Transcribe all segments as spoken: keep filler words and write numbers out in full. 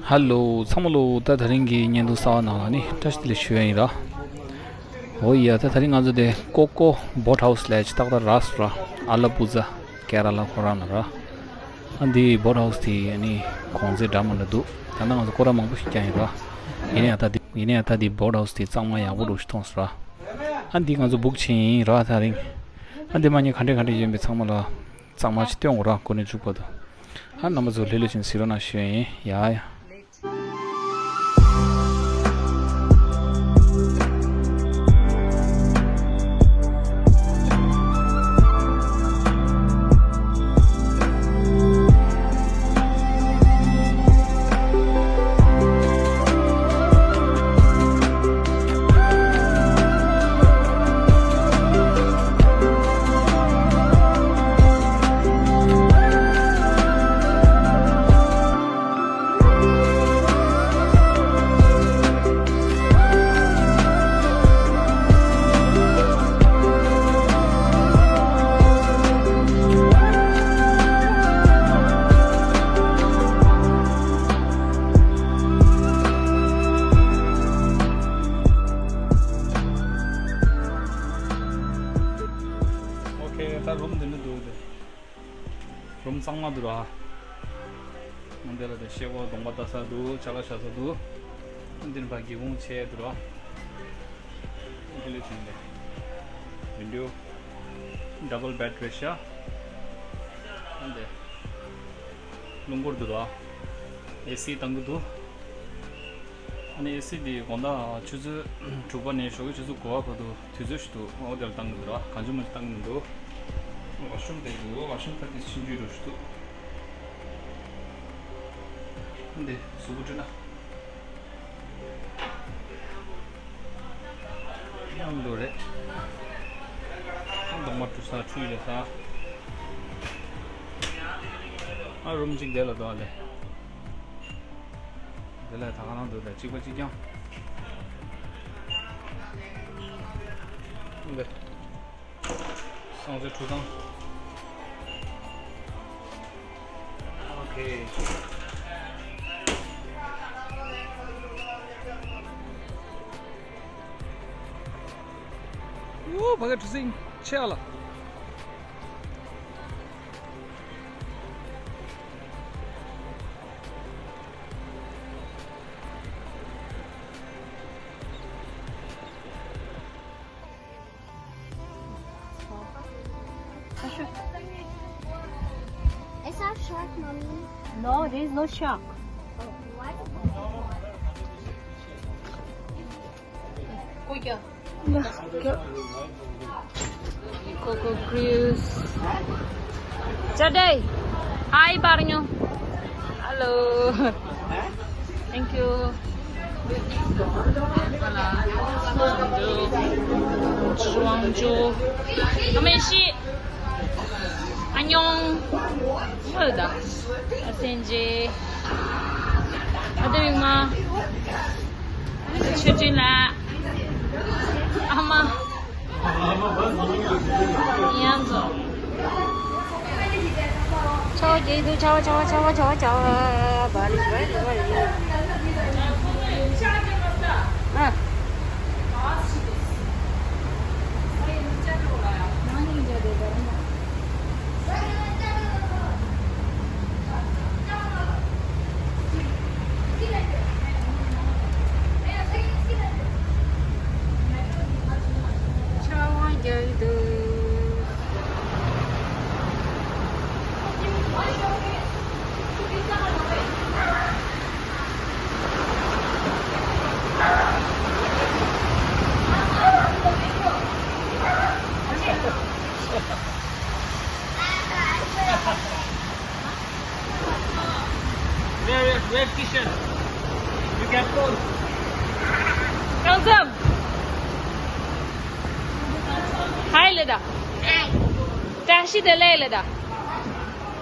ཧ་ལོ་ཚང་མ་ལོ། ད་དེ་རིང་གི་བརྙན་ཐུང་གསར་པ་ནང་ལ་ནི་བཀྲ་ཤིས་བདེ་ལེགས་ཞུ་ཡ་ཡིན་ར། འོ་ཡ། ད་དེ་རིང་ང་ཚོ་དེ་ཀོ་ཀོ་བོ་ཊི་ཧའུ་སི་ལ་ཅི་ཏག་ཏག་རག་སོང་ར། ཨ་ལ་པུ་ཛ་ཀེ་ར་ལ་ཁོ་རང་ལ་ར། ཨ་འདི་བོ་ཊི་ཧའུ་སི་དེ་ནི་གོང་ཚད་འདྲ་མི་འདྲ་འདུག་ད་ལྟ་ང་ཚོ་སྐོར་ར་མང་པོ་ཞིག་བསྐྱངས་ཡིན་ར། ཡིན་ན་ཡང་ད་དེ་ཡིན་ན་ཡང་ད་དེ་བོ་ཊི་ཧའུ་སི་དེ་གཙང་མ་ཡག་པོ་འདྲ་ཞིག་མཐོང་སོང་ར། ཨ་འདི་ང་ཚོ་བུག་བྱས་ཡིན་ར་དེ་རིང་། ཨ་འདི་མ་ཉེས་ག་འདྲས་ག་འདྲས་ཡོད་པའི་ཚང་མ་ལ། གཙང་མ་ཞིག་སྟོན་དགོས་ར། འགོ་ནས་མཇུག་བར་དུ། ཨ་རྣམ་པ་ཚོ་ལྷོད་ལྷོད་བྱས་ནས་གཟིགས་རོགས་གནང་ཞུ་ཡ་ཡིན། ཡ་ཡ། ཨོ་ཁེ། ད་རུམ་འདི་ནས་འདུག་སྟེ། རུམ་གཙང་མ་འདུག་ར། འདི་ལ་དེ་ཤེལ་སྒོ་གདོང་པ་ལྟ་ས་འདུག་ཅ་ལག་བཞག་ས་འདུག་འདི་ནས་ཕར་སྒེའུ་ཁུང་ཕྱེ་འདུག་ར། འདི་ལས་བྱུང་སྟེ། ཝིན་ཌོ། ཌབ་བལ་བེཌ་རེད་ཤག་འདི། རླུང་འཁོར་འདུག་ར། ཨེ་སི་བཏང་གི་འདུག་ཨ་ནི་ཨེ་སི་འདི་དགོང་དག་ཆུ་ཚོད་དྲུག་པ་ནས་ཞོགས་ཀྱི་ཆུ་ཚོད་དགུ་པ་བར་དུ་དུས་ཚོད་ཞིག་འདུག་འོ་དེ་ལ་བཏང་གི་འདུག་ར། གང་བྱུང་མང་བྱུང་བཏང་གི་མི་འདུག་ཝ་ཤུམ་དེ་འདུག་ཝ་ཤུམ་ཐབ་ཀྱི་ཆུ་འཇུ་རུ་ཞིག་འདུག་འདི་གཟུགས་པོ་བཀྲུས་ན་ཡང་འདུག་རེད། གདོང་པ་བཀྲུ་ས་ཁྲུས་བྱེད་ས། ཨ་རུམ་གཅིག་དེ་ལ་འདུག་ཨ་ལེ། དེ་ལས་ད་ག་རང་འདུག་ལས་གཅིག་པ་གཅིག་རྐྱང་། འདི། སོང་ཚེ་ཁྲུ་དང་། ཨོ་ཁེ། ཡོ་ཕ་གི་ཁྲུ་སིང་ཆེ་ཨ་ལ། It's not shark, mommy. No, there is no shark. Coco Grills. Chadai. Hi, Barnyo. Hello. Thank you. Chuangjo. Ameshi. Annyeong. Hello. Asenji. Ademingma. ཆུ་ཆུ་ལ། ཨ་མ། ཡང་ཚོ། ཆའོ་རྒྱལ་དུ་ཆའོ་ཆའོ་ཆའོ་ཆའོ་ཆའོ། བ་རི་བ་རི་བ་རི། ཨ། Where, where kitchen? You can go. Welcome. Hi, Leda. Hi. བཀྲ་ཤིས་བདེ་ལེགས་Leda.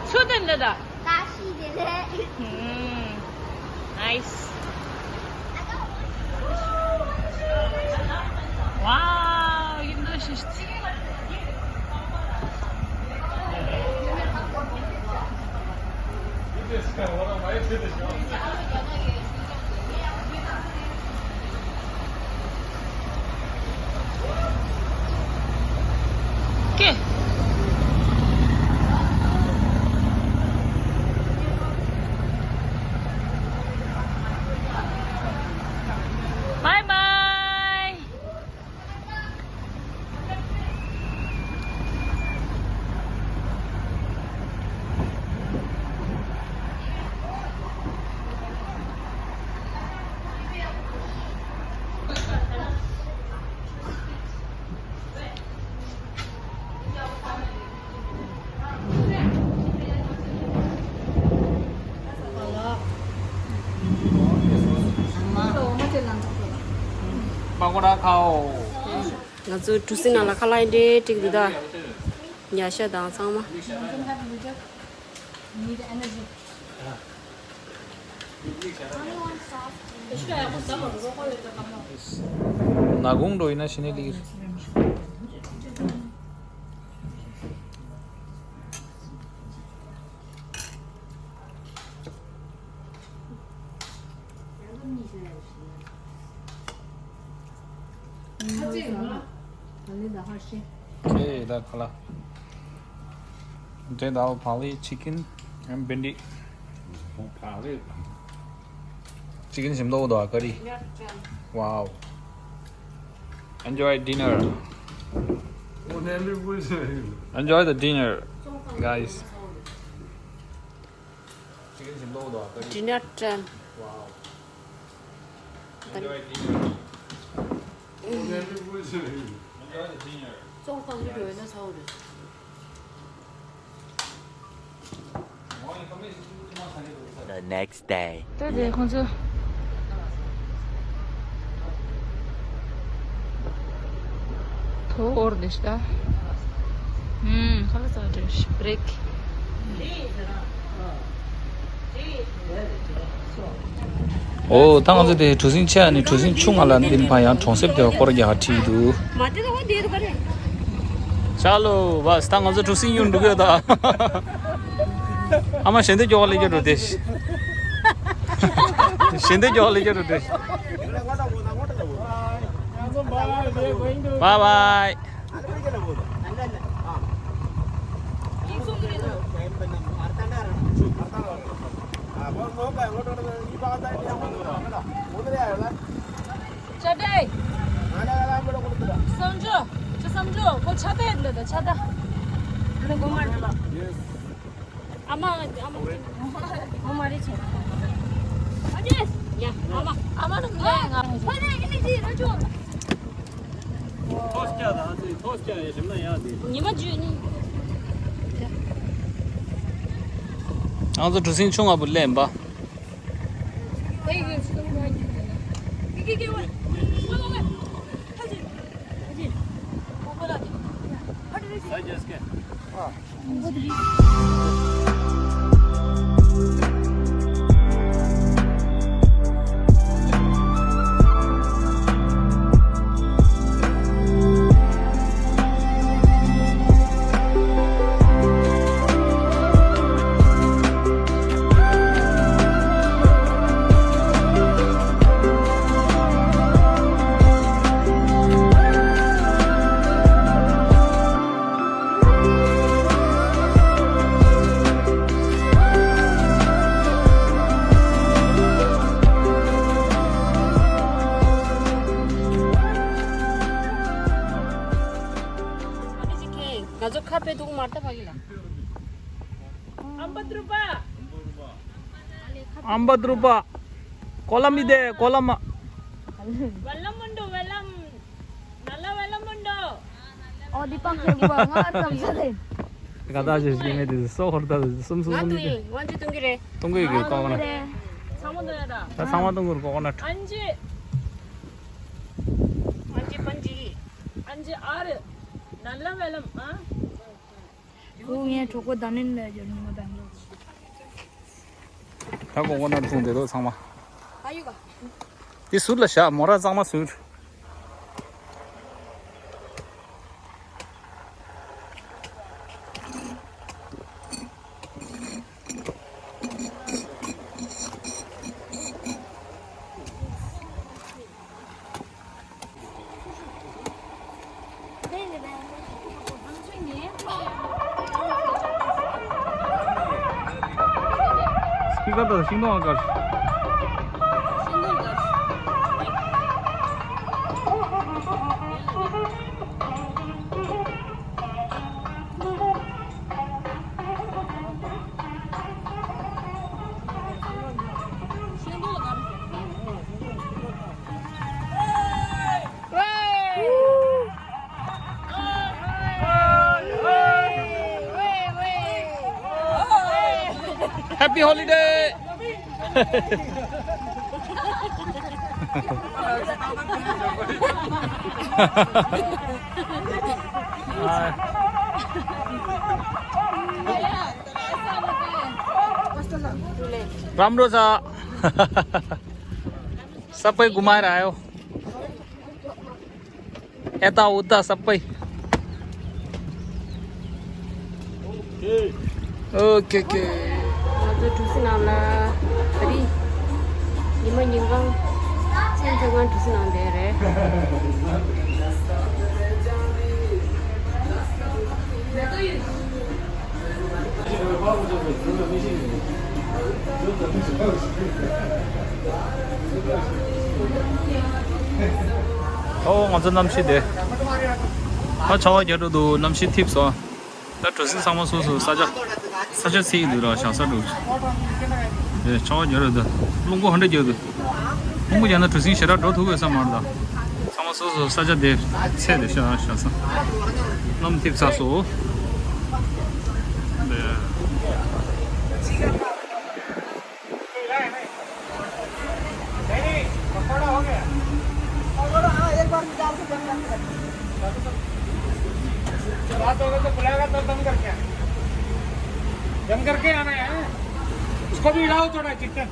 ཚུལ་ལྡན་Leda. བཀྲ་ཤིས་བདེ་ལེགས། ཧུམ། Nice. Wow, you know she's ང་ཚོ་གྲུ་གཟིངས་ནང་ལ་ཁ་ལག་འདྲ་སྒྲིག་འདུག་ད། ཉ་ཤ་དང་ཚང་མ། ནག་ཁུང་འགྲོ་ཡིན་ན་ཤི་ནས་ལིར། ཁེ་ད་ཁ་ལག་འདྲེ་ད་བག་ལེབ་chicken and ཕན་ཌི། བག་ལེབ། chicken ཞིམ་མདོག་དང་ཀ་རི། Wow. Enjoy dinner. Enjoy the dinner, guys. Dinner time. Wow. Enjoy dinner. Enjoy the dinner. The next day. ད་དེ་ཁོང་ཚོ་ཐོ་འོར་དེ་ཤ་ད། ཧུམ། ཁ་ལག་ཟ་བ་འདྲ་ཤི་བྷི་རེག། ཨོ། ད་ང་ཚོ་དེ་གྲུ་གཟིངས་ཆེ་ནས་གྲུ་གཟིངས་ཆུང་ང་ལ་འདི་ནས་ཕར་ཡང་གྲོང་གསེབ་དེ་བ་སྐོར་རྒྱག་ཁྲིད་འདུག་ཤ་ལོ་བས། ད་ང་ཚོ་གྲུ་གཟིངས་གཡུག་འགྲོ་གི་ཡོད་ད། ཨ་མ་ཞལ་འདེབས་རྒྱག་ག་སླེབས་ཀྱི་འགྲོ་དེ། ཞལ་འདེབས་རྒྱག་ག་སླེབས་ཀྱི་འགྲོ་དེ། Bye bye. ཆ་ཏེ། བསམ་བྱོ། ཁྱོད་བསམ་བྱོ། ཁོ་ཆ་ཏེ་འདི་ད་ཆ་ཏ། ཨ་མ་ཨ་མ་ཨ་མ་རེ་ཆེ། ཨ་ཅེ། ཡ། ཨ་མ་ཨ་མ་ནུ་ང་ང་། ཕ་ནེ་ཨི་ནི་ཅི་ར་ཅོ། ཐོས་ཀྱ་ད་ཨ་ཙི་ཐོས་ཀྱ་ཡེ་ཞིམ་ན་ཡ་དེ། ཉི་མ་བཅུ་གཉིས། ང་ཚོ་གྲུ་གཟིངས་ཆུང་ང་བུ་ལེན་པ། ང་ཚོ་ཁ་དཔེ་འདུག་མ་ལྟ་བ་ཡིན་ལ། ཨམ་པ་དྲུག་པ། ཨམ་པ་དྲུག་པ། ཀོ་ལམ་མི་དེ་ཀོ་ལམ། ཝེ་ལམ་མོན་ཌོ་ཝེ་ལམ། ནཱ་ལ་ཝེ་ལམ་མོན་ཌོ། ཨོ་དེ་པང་ཁེ་གུ་པ་ང་ཨར་ཙམ་ཟ་ལེ། ག་ད་ཞེས་ཀྱི་མེད་དེ་སོ་ཧོར་ད་སུམ་སུམ་ང་སུམ་ཏུ་ཡིན། ཝང་ཅི་ཏུང་གི་རེད། ཏུང་གི་གི་ཀོ་ན། ཚང་མ་ཏུང་ཡ་ད། ད་ཚང་མ་ཏུང་གི་ཀོ་ན། ཨན་ཅི། ཨན་ཅི་པན་ཅི། ཨན་ཅི་ཨར། ནཱ་ལ་ཝེ་ལམ་ཨ། ཁོ་ངའི་གྲོགས་པོ་ད་ནིན་ལ་ཡོད་ཉི་མ་བེང་ལོར། ད་ཀོ་ཀོ་ནཊ་འཐུང་བསྡད་འདུག་ཚང་མ། ཨ་ཡོ་ག་འདི་ཟུར་ལ་བཞག་མོ་ར་གཙང་མ་ཟུར། སྤི་ཀར་དང་ཤིང་སྡོང་ཨ་ཀར། Happy holiday! राम्रो छ। सबै घुमाएर आयो। यताउता सबै। Okay, okay. ང་ཚོ་གྲུ་གཟིངས་ནང་ལ་ད་རེས་ཉི་མ་ཉིན་གང་ཚེས་བཅོ་ལྔ་གྲུ་གཟིངས་ནང་བསྡད་རེད། ཨོ། ང་ཚོ་གནམ་གཤིས་དེ། ཨ། ཆར་པ་རྒྱག་འགྲོ་འདུག་གནམ་གཤིས་འཐིབས་སོང་། ད་གྲུ་གཟིངས་ཚང་མ་སོ་སོ་ས་ཆ་ས་ཆ་འཚོལ་གྱི་འདུག་ར། བཞག་ས་འགྲོ་གི། ཨེ། ཆར་པ་རྒྱག་རེད་ད། རླུང་བུ་ཧ་འདྲ་རྒྱག་འདུག་རླུང་བུ་རྒྱག་ན་གྲུ་གཟིངས་ཞེ་དྲག་འགྲོ་ཐུབ་ཀྱི་ཡོད་ས་མ་རེད་ད། ཚང་མ་སོ་སོ་ས་ཆ་དེ་འཚོལ་དེ་བཞག་བཞག་ས། གནམ་འཐིབས་ཚར་སོང་། नहीं, नहीं, पकौड़ा हो गया। पकौड़ा, हाँ, एक बार निकाल के जम करके रखना। जब हाथ धोगे तो बुलाएगा, तब दम करके आना। दम करके आना है। उसको भी हिलाओ थोड़ा, चिकन।